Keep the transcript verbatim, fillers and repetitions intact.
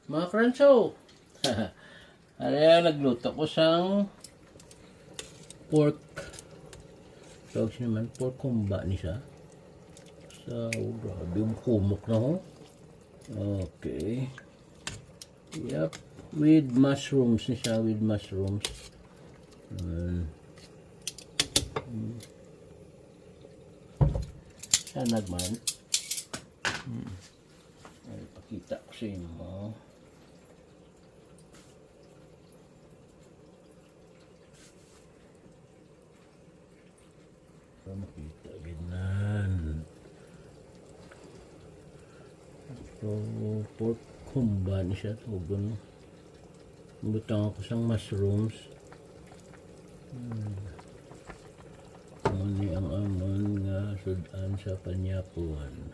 Mga karanso, ari, nagluto ko sang pork. Tawag siya naman, pork humba ni siya. So, grabe yung kumok na, ho. Okay. Yep. With mushrooms ni siya, with mushrooms. Mm. Mm. Siya naman. Mm. Ay, pakita ko sa imo. Para makita gid nan. So, pork humba ni siya, tugon. Butang ako sang mushrooms. Hmm. Amo ni ang amon nga sud-an sa panyapuan.